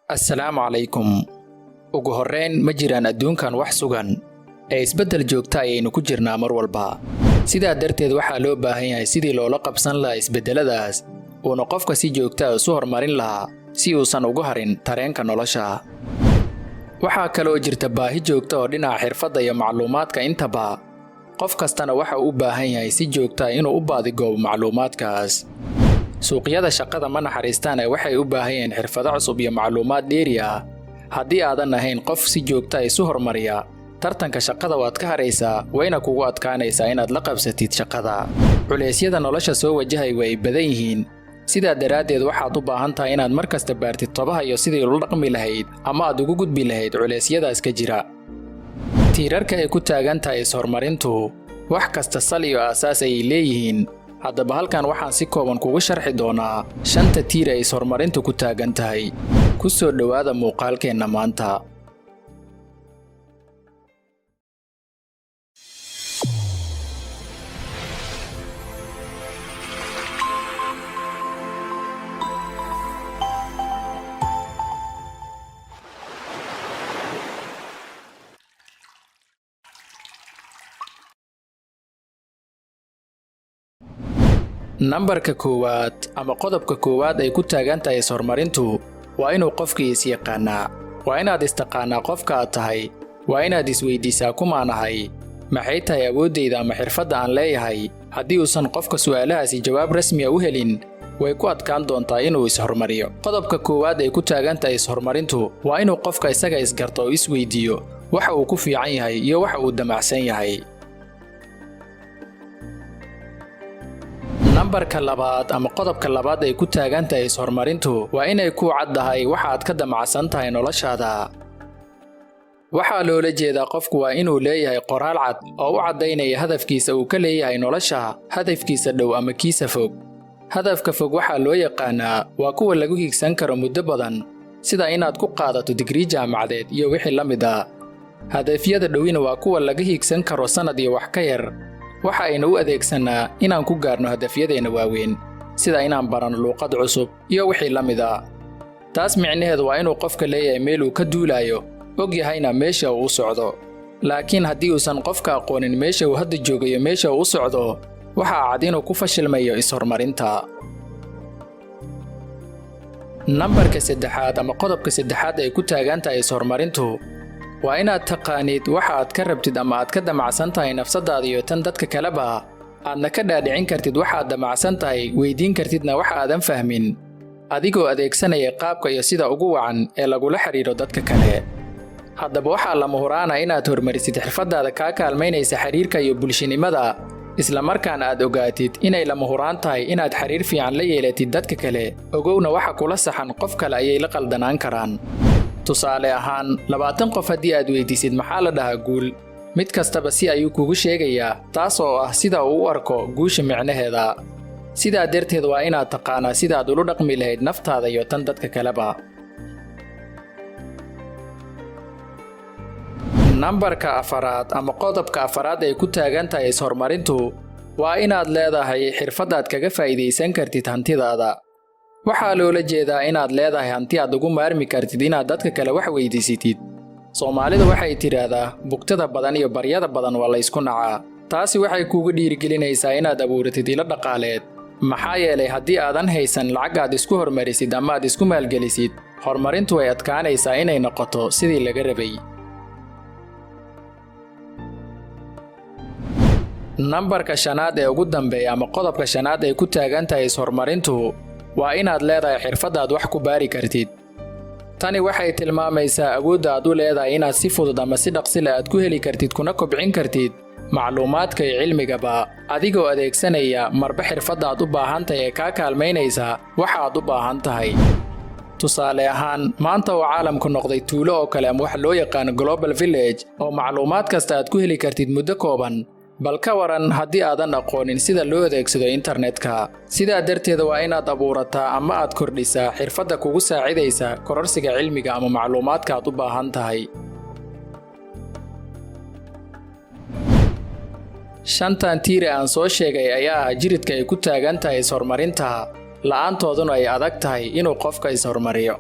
Assalaamu calaykum. Ugu horrayn, ma jiraan adduunkan wax sugan ee isbeddel joogta ayaynu ku jirnaa mar walba. Sidaa darteed, waxaa loo baahan yahay sidii loola qabsan lahaa isbeddeladaas, uuna qofka si joogta ah isu horumarin lahaa si uusan ugu harin tareenka nolosha. Waxaa kaloo jirta baahi joogta oo dhinaca xirfadda iyo macluumaadka intaba. Qof kastana waxa uu u baahan yahay si joogta ah inuu u baadigoobo macluumaadkaas. Suuqyada shaqada ma naxariistaan ee waxay u baahan yihiin xirfado cusub iyo macluumaad dheeri ah. Haddii aadan ahayn qof si joogta ah isu horumariya, tartanka shaqada waad ka haraysaa, wayna kugu adkaanaysaa inaad la qabsatid shaqada. Culeysyada nolosha soo wajahay way badan yihiin. Sidaa daraaddeed, waxaad u baahan tahay inaad mar kasta baartid tobaha iyo sidii ula dhaqmi lahayd ama aad ugu gudbi lahayd culeysyadaas ka jira. Tiirarka ay ku taagan tahay is-horumarintu, wax kasta sal iyo aasaas ayay leeyihiin. Haddaba, halkan waxaan si kooban kugu sharxi doonaa shanta tiir ay is-horumarintu ku taagan tahay. Ku soo dhowaada muuqaalkeenna maanta. Nambarka koowaad ama qodobka koowaad ay ku taagan tahay is-horumarintu waa inuu qofkii is-yaqaanaa. Waa inaad istaqaanaa qofka aad tahay. Waa inaad isweydiisaa: kumaan ahay? Maxay tahay awooddayda ama xirfadda aan leeyahay? Haddii uusan qofka su'aalahaasi jawaab rasmi ah u helin, way ku adkaan doontaa inuu is-horumariyo. Qodobka koowaad ay ku taagan tahay is-horumarintu waa inuu qofka isaga isgarto oo isweydiiyo waxa uu ku fiican yahay iyo waxa uu damacsan yahay. Nambarka labaad ama qodobka labaad ay ku taagan tahay is-horumarintu waa inay ku caddahay waxa aad ka damacsan tahay noloshaada. Waxaa loola jeedaa, qofku waa inuu leeyahay qoraal cad oo u caddaynaya hadafkiisa uu ka leeyahay nolosha, hadafkiisa dhow ama kiisa fog. Hadafka fog waxaa loo yaqaanaa waa kuwa lagu higsan karo muddo badan, sida inaad ku qaadato digrii jaamacadeed iyo wixii la mid ah. Hadafyada dhowina waa kuwa laga higsan karo sannad iyo wax ka yar. Waxa aynu u adeegsannaa inaan ku gaarno hadafyadeenna waaweyn, sida inaan baranno luuqad cusub iyo wixii la mid ah. Taas micnaheedu waa inuu qofka leeyahay meel uu ka duulaayo, og yahayna meesha uu u socdo. Laakiin haddii uusan qofka aqoonin meesha uu hadda joogayo, meesha uu u socdo, waxaa cad inuu ku fashilmayo is-horumarinta. Nambarka saddexaad ama qodobka saddexaad ay ku taagan tahay is-horumarintu waa inaad taqaanid waxa aad ka rabtid ama aad ka damacsan tahay nafsadaada iyo tan dadka kaleba, aadna ka dhaadhicin kartid waxaad damacsan tahay, weydiin kartidna waxa aadan fahmin, adigoo adeegsanaya qaabka iyo sida ugu wacan ee lagula xidhiidho dadka kale. Haddaba, waxaa lama huraana inaad horumarisid xirfaddaada kaa kaalmaynaysa xiriirka iyo bulshinimada, isla markaana aad ogaatid inay lama huraan tahay inaad xiriir fiican la yeelatid dadka kale. Ogowna, waxa kula saxan qof kale ayay la qaldanaan karaan. Tusaale ahaan, 20 qof haddii aad weydiisid maxaa la dhahaa guul, mid kastaba si ayuu kugu sheegayaa, taas oo ah sida uu u arko guusha micnaheeda. Sidaa darteed, waa inaad taqaanaa sidaad ula dhaqmi lahayd naftaada iyo tan dadka kaleba. Nambarka afaraad ama qodobka afaraad ay ku taagan tahay is-horumarintu waa inaad leedahay xirfaddaad kaga faa'iidaysan kartid hantidaada. Waxaa loola jeedaa inaad leedahay hanti aad ugu maarmi kartid inaad dadka kale wax weydiisatid. Soomaalidu waxay tidhaahdaa, bugtada badan iyo baryada badan waa laysku nacaa. Taasi waxay kuugu dhiirigelinaysaa inaad abuuratid ilo dhaqaaleed, maxaa yeelay haddii aadan haysan lacag aad isku hormarisid ama aad isku maalgelisid, horumarintu way adkaanaysaa inay noqoto sidii laga rabay. Nambarka shanaad ee ugu dambeeya ama qodobka shanaad ay ku taagan tahay is-horumarintu waa inaad leedahay xirfaddaad wax ku baari kartid. Tani waxay tilmaamaysaa awoodda aad u leedahay inaad si fudud ama si dhaqsi leh aad ku heli kartid kuna kobcin kartid macluumaadka iyo cilmigaba, adigoo adeegsanaya marba xirfadda aad u baahan tahay ee kaa kaalmaynaysa waxa aad u baahan tahay. Tusaale ahaan, maanta oo caalamku noqday tuulo oo kale ama waxa loo yaqaano global village, oo macluumaad kasta aad ku heli kartid muddo kooban, bal ka waran haddii aadan aqoonin sida loo adeegsado internetka? Sidaa darteed, waa inaad abuurataa ama aad kordhisaa xirfadda kugu saacidaysa kororsiga cilmiga ama macluumaadka aad u baahan tahay. Shantan tiire aan soo sheegay ayaa ah jiridka ay ku taagan tahay is-horumarinta, la'aantooduna ay adag tahay inuu qofka is-horumariyo.